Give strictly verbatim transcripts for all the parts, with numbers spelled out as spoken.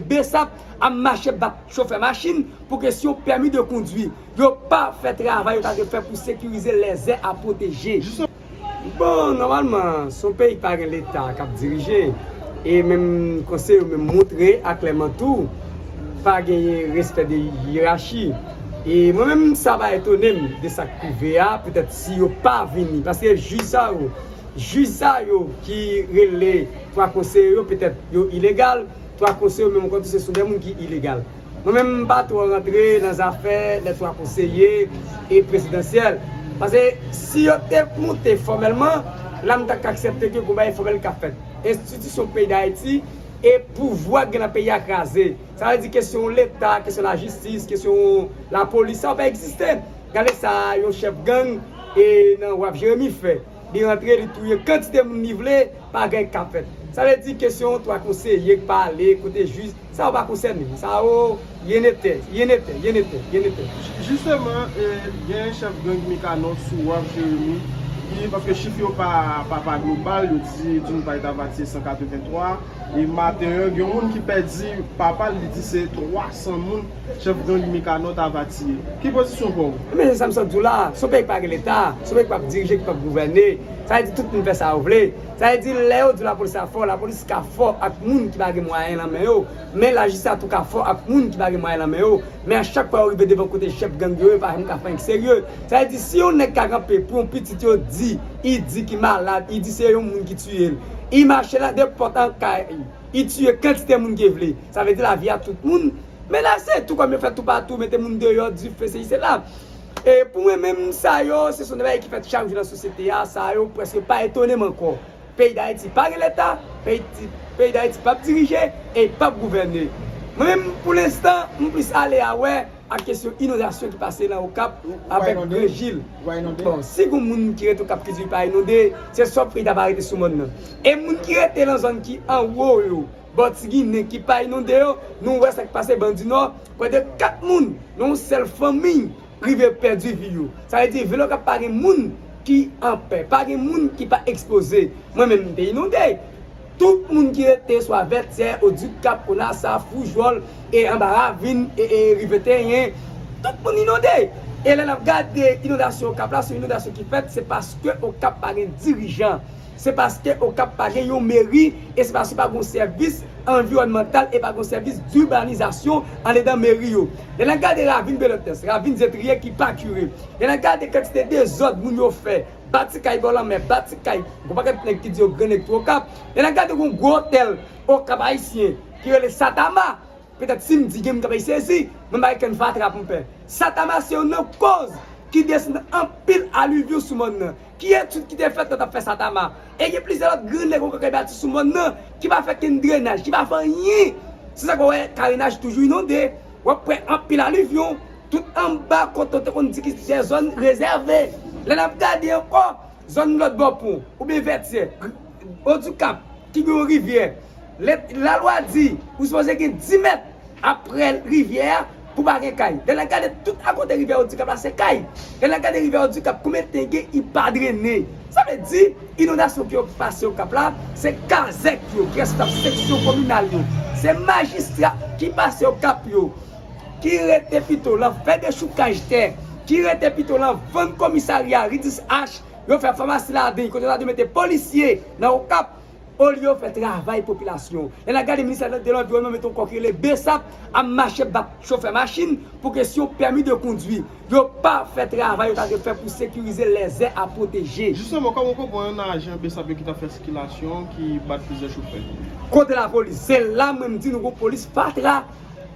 Besap ap mache bat chofè machin pou kesyon pèmi de kondwi. Yo pa fè travay yo ta dwe fè pou sekirize lèzè a pwoteje. Bon, nòmalman, se yon peyi ki pa gen leta k ap dirije. E menm konsèy yo menm montre aklèman tou, pa genyen respè de yerachi. E mwen menm, sa pa etone m de sa k rive a, petèt si yo pa vini. Paske jij sa yo, jij sa yo ki rele twa konseye yo, petèt yo ilegal, twa konseye yo menm ankò tou se sou de moun ki ilegal. Mwen menm, m pa twò rantre nan zafè lè twa konseye e prezidansyèl. Paske si yo te monte fòmèlman, la m ta ka aksepte ke gon bagay fòmèl ka fèt. Enstitisyon peyi Dayiti e pouvwa k gen nan peyi a kraze. Sa vle di kesyon leta, kesyon lajistis, kesyon lapolis, sa yo pa egziste. Gade sa yon chèf gang e nan Waf Jeremi fè. Li rantre, li touye kantite moun li vle, pa gen k ap fèt. Sa vle di kesyon twa konseye k pa ale kote jij, sa yo pa konsène. Sa yo, yenetè, yenetè, yenetè, yenetè. Jisteman, e, gen chèf gang Mikanò sou Waf Jeremi, ki, paske chif yo pa, pa, pa global, yo di Dunphy t ava tiye san katrevenntwa, e maten an, gen yon moun ki pèdi papa l, li di se twa san moun chèf gang Mikanò t ava tiye. Ki pozisyon pa w? Men se sa m sot di w la, se yon peyi ki pa gen leta, se yon peyi ki p ap dirije, ki p ap gouvène. Sa vle di tout moun fè sa yo vle. Sa vle di lè yo di lapolis la fò, lapolis ka fò ak moun ki pa gen mwayen nan men yo. Men lajistis la tou ka fò ak moun ki pa gen mwayen nan men yo. Men a chak fwa yo rive devan kote chèf gang yo, yo pa janm ka fè anyen ki serye. Sa vle di si yon nèg ka kanpe pou yon pitit yo di, li di ki malad, li di se yon moun ki tiye l. Li mache nan nenpòt kay, li tiye kantite moun ke vle. Sa vle di lavi a tout moun menase, tou kòm yo fè toupatou, mete moun deyò, dife, sesi, sela. E pou mwen menm, sa yo, se son de bagay ki fèt chak jou nan sosyete a, sa yo prèske pa etone m ankò. Peyi Dayiti pa gen leta, peyi, peyi Dayiti p ap dirije e p ap gouvène. Mwen menm, pou lenstan, m plis ale a wè ak kesyon inondasyon ki pase nan Okap avèk Granjil. Bon, si gon moun ki rete Okap ki di li pa inonde, se swa peyi ta pa rete sou mòn nan. E moun ki rete nan zòn ki anwo yo, bò Ti Ginen ki pa inonde yo, nou wè sa k pase Banndyinò, prè de kat moun nan yon sèl fanmi rive pèdi vi yo. Sa vle di vil Okap pa gen moun ki anpè, pa gen moun ki pa ekspoze. Mwen menm, m te inonde. Tout moun ki rete swa Vètyè, Odikap, Onasa, Foujòl, e anba Ravin, e, e Rive Tenyen, tout moun inonde. E lè n ap gade inondasyon Okap la, se yon inondasyon ki fèt, se paske Okap pa gen dirijan. Se paske Okap pa gen yon meri e se paske pa gen yon sèvis anviwònmantal e pa gen yon sèvis dibanizasyon andedan meri yo. Lè n ap gade ravin Belotès, ravin Zetriye ki pa kire, lè n ap gade kantite dezòd moun yo fè, bati kay bò lanmè, bati kay, gon pakèt nèg ki di yo gran nèg tou Okap, lè n ap gade gon gwo otèl Okap ayisyen ki rele Satama, petèt si m di gen moun k ap sezi, mwen pa gen kenn fatra pou m fè. Satama se youn nan koz ki desann anpil alivyon sou mòn nan. Ki etid ki te fèt lè t ap fè Satama? E gen plizyè lòt gran nèg ankò k al bati sou mòn nan ki pa fè kenn drenaj, ki pa fè anyen. Se sa k fè w wè karenaj toujou inonde. W ap wè anpil alivyon. Tout anba kote w te konn di ki se zòn rezève. Lè n ap gade ankò, zòn lòt bò pon, oubyen Vètyè, Odikap, ki gen yon rivyè. Lè, lalwa di ou sipoze gen dis mèt aprè rivyè a pou pa gen kay. Lè n ap gade tout akote rivyè Odikap la, se kay. Lè n ap gade rivyè Odikap, konbyen tan gen li pa drene? Sa vle di, inondasyon ki yo pase Okap la, se kazèk yo ki responsab, seksyon kominal yo, se majistra ki pase Okap yo, ki rete pito lan fè dechoukaj tè, ki rete pito lan vann komisarya Ridis H, yo fè famasi ladan l, kote yo ta dwe mete polisye nan Okap, olye yo fè travay popilasyon. Lè n ap gade minis de lanviwònman mete yon kò ki rele Besap ap mache bat chofè machin pou kesyon pèmi de kondwi. Yo pa fè travay yo ta dwe fè pou sekirize lèzè a pwoteje. Jisteman, kòman w konprann ajan Besap yo ki t ap fè sikilasyon ki bat plizyè chofè? Kote lapolis? Se la mwen m di nou gon polis fatra.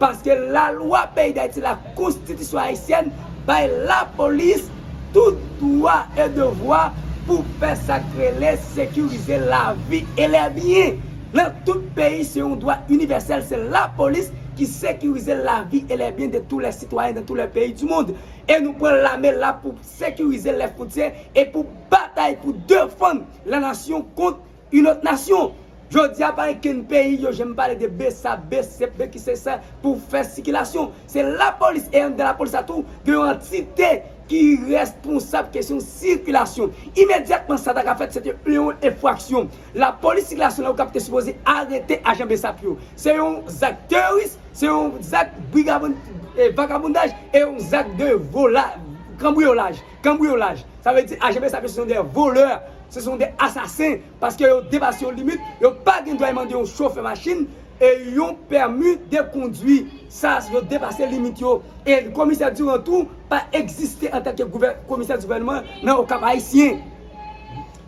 Paske lalwa peyi Dayiti, la konstitisyon ayisyèn bay lapolis tout dwa e devwa pou fè sa k rele sekirize lavi e lè byen. Nan tout peyi, se yon dwa inivèsèl, se lapolis ki sekirize lavi e lè byen de tou lè sitwayen dan tou lè peyi di mond. E nou pran lame la pou sekirize lè fwontyè e pou batay pou defann lanasyon kont yon lòt nasyon. Jodi a, pa gen kenn peyi yo janm pale de Besap, Besap, Bekisesa pou fè sikilasyon. Se lapolis, e anndan lapolis la tou, gen yon antite ki responsab kesyon sikilasyon. Imedyatman sa ta ka fèt, se te yon enfraksyon. Lapolis sikilasyon nan Okap te sipoze arete ajan BSAP yo. Se yon zak teworis, se yon zak brigabon- eh, vakabondaj e yon zak de vola, kanbriyolaj. Kanbriyolaj. Sa vle di ajan BSAP yo se yon de volè, se yon de asasen, paske yo depase yon limit, yo pa gen dwa mande yon chofè machin e yon pèmi de kondwi. Sa, yo depase limit yo. E komisè Durand tou pa egziste antanke gouvè- komisè di gouvènman nan Okap Ayisyen.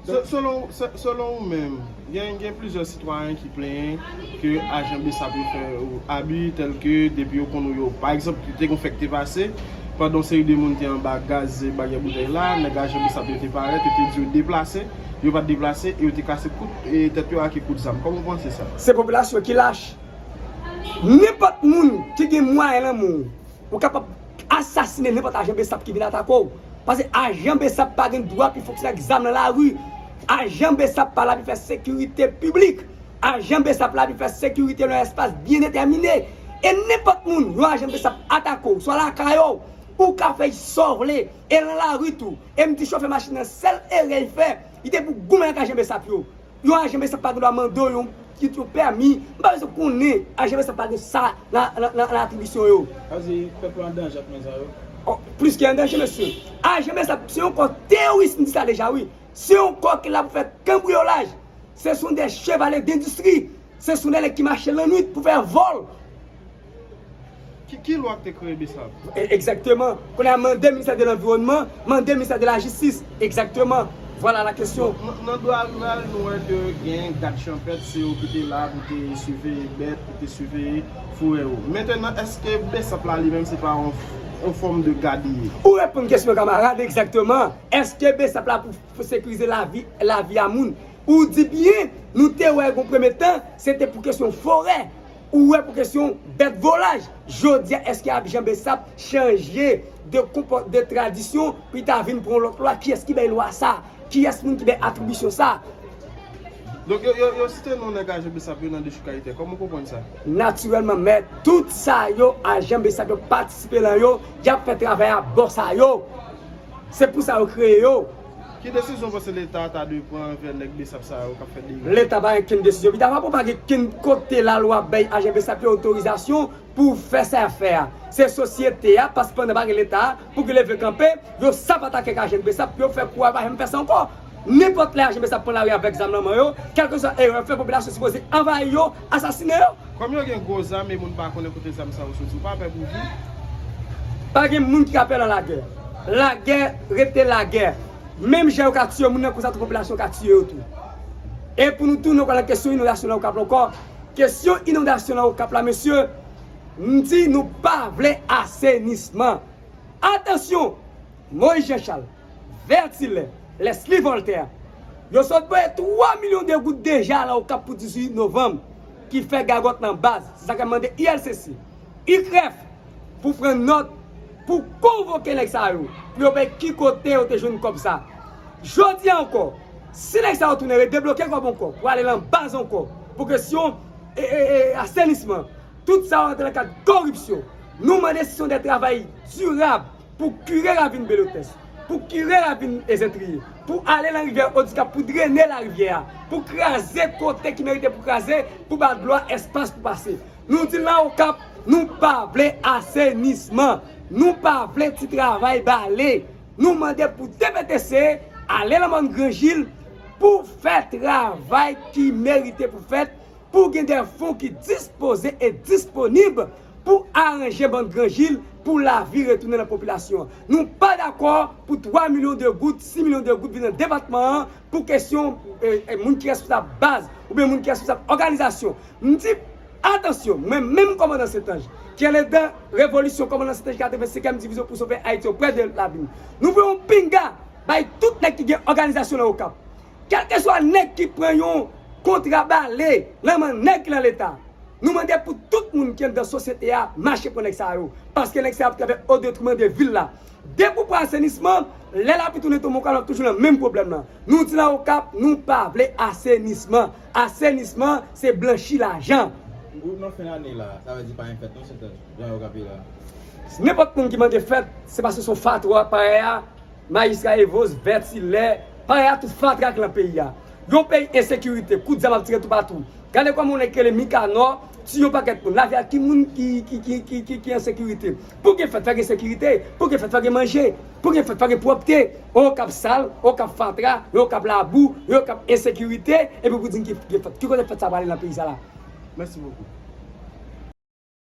Se- Selon se- selon ou menm, gen gen plizyè sitwayen ki plenyen ke ajan BSAP yo fè yo abi, tèlke depi yo konn ou yo. Pa egzanp, te gen fè ki te pase, pandan yon seri de moun te anba gaz baryè boutèy la, nèg ajan BSAP yo te parèt, yo te di yo deplase, yo pa t deplase, e yo te kase kout e tèt yo ak kout zam. Kòman w panse sa? Se popilasyon ki lach. Nenpòt moun ki gen mwayen nan men w, ou kapab asasinen nenpòt ajan BSAP ki vin atake w. Paske ajan BSAP pa gen dwa pou fonksyone ak zam nan lari. Ajan BSAP pa la pou fè sekirite piblik. Ajan BSAP la pou fè sekirite nan yon espas byen detèmine. E nenpòt moun, yon ajan BSAP atake w, swa lakay ou, ou ka fè sa w vle, e nan lari tou. E m di chofè machin nan, sèl erè l fè, li te pou goumen ak ajan BSAP yo. Yon ajan BSAP pa gen dwa mande w yon kit yon pèmi. M pa bezwen konnen ajan BSAP pa gen sa nan nan nan nan atribisyon yo. Sa vle di pèp yo an danje ak moun sa yo? Oh, plis ke an danje, mesye. Ajan BSAP se yon kò teworis, m di sa deja wi. Se yon kò ki la pou fè kanbriyolaj. Se sont des chevaliers d'industrie. Se sont des nèg ki mache lannwit pou fè vòl. Ki, ki lwa ki te kreye BSAP? Egzakteman. Kounye a mande ministè de lanviwònman, mande ministè de lajistis. Egzakteman. Vwala la kesyon. Nan dwa riral, nou wè ke gen gad chanpèt, se yo ki te la pou te siveye bèt, pou te siveye forè yo. Mentenan, èske BSAP la li menm se pa yon, yon fòm de gad li ye? Ou reponn kesyon kamarad, egzakteman. Èske BSAP la pou, pou sekirize lavi, lavi a moun? Ou di byen, nou te wè gon premye tan, se te pou kesyon forè. Ou wè pou kesyon bèt volaj, jodi a èske ajan BSAP chanje de konpò- de tradisyon pou li ta vin pran yon lòt lwa? Kiyès ki bay lwa sa? Kiyès moun ki bay atribisyon sa? Donk yo, yo, yo site non nèg ajan BSAP yo nan dechoukay tè. Kòman w konprann sa? Natirèlman, men tout sa yo, ajan BSAP yo patisipe lan yo, y ap fè travay a bò sa yo. Se pou sa yo kreye yo. Ki desizyon w panse Leta ta dwe pran anvè nèg BSAP sa yo k ap fè deriv? Leta pa gen kenn desizyon pou ta pran, pa gen kenn kote lalwa bay ajan BSAP yo otorizasyon pou fè sa y ap fè a. Se sosyete a, paske pandan pa gen Leta a, pou ki leve kanpe, yo sap atake ak ajan BSAP pou yo fè kou a pa janm fè sa ankò. Nenpòt lè ajan BSAP pran lari avèk zam nan men yo, kèlkeswa erè yo fè, popilasyon sipoze anvayi yo, asasinen yo. Kòm yo gen gwo zam e moun pa konnen kote zam sa yo soti, ou pa pè pou vi? Pa gen moun ki ka pè nan lagè. Lagè rete lagè. Menm jan yo ka tiye moun nan, konsa tou popilasyon ka tiye yo tou. E pou nou tounen ankò nan kesyon inondasyon nan Okap la ankò, kesyon inondasyon nan Okap la, mesye, m di nou pa vle asenisman. Atansyon! Moïse Jean Charles, Vertilè, Leslie Voltaire, yo sot voye twa milyon de goud deja la Okap pou dizuit novanm, ki fè gagòt nan baz. Se sa k ap mande I L C C, I K R E F, pou pran nòt, pou konvoke nèg sa yo, pou yo bay ki kote yo te jwenn kòb sa. Jodi a ankò, si nèg sa yo tounen redebloke kòb ankò, pou ale nan baz ankò, pou kesyon e, e, e, asenisman, tout sa yo rantre nan kad koripsyon. Nou mande si se yon de travay dirab, pou kire ravin Belotès, pou kire ravin Ezentriye, pou ale nan rivyè Odikap, pou drene larivyè a, pou kraze kote ki merite pou kraze, pou ba dlo a espas pou pase. Nou di la Okap, nou pa vle asenisman, nou pa vle ti travay bale. Nou mande pou D P T C ale nan mòn Gran Jil pou fè travay ki merite pou fèt, pou gen de fon ki dispoze e disponib pou aranje bann Gran Jil, pou lavi retounen nan popilasyon an. Nou pa dakò pou twa milyon de goud, sis milyon de goud vin nan depatman an pou kesyon e, e, moun ki responsab baz oubyen moun ki responsab òganizasyon. M di, atansyon, mwen menm kòmandan Sentanj, ki andedan revolisyon kòmandan Sentanj katrevensenkèm divizyon pou sove Ayiti oprè de labim. Nou voye yon pinga bay tout nèg ki gen òganizasyon nan Okap. Kèlkeswa nèg ki pran yon kontra bale nan men nèg ki nan Leta, nou mande pou tout moun ki anndan sosyete a mache pran nèg sa yo, paske nèg sa yo ap travay o detriman de vil la. Depi w pran asenisman, lè lapli tounen tonbe, w ka toujou nan menm pwoblèm nan. Nou di nan Okap, nou pa vle asenisman. Asenisman, se blanchi lajan. Group nan fen ane la, sa vle di pa gen fèt non, Sentèn, jan yo kanpe la. Nenpòt moun ki mande fèt, se paske se yon fatra parèy a, Majistra Evos, Vètilè, parèy a tout fatra ki nan peyi a. Yon peyi ensekirite, kout zam ap tire toupatou. Gade kòman yon nèg ki rele Mikanò, tiye yon pakèt moun. Lavi a ki moun ki, ki, ki, ki, ki, ki an sekirite? Pou gen fèt, fò gen sekirite. Pou gen fèt, fò gen manje. Pou gen fèt, fò gen pwòpte. Yon kap sal, yon kap fatra, yon kap labou, yon kap ensekirite. Epi pou di m ki gen fèt. Ki kote fèt sa prale nan peyi sa la? Mèsi bokou.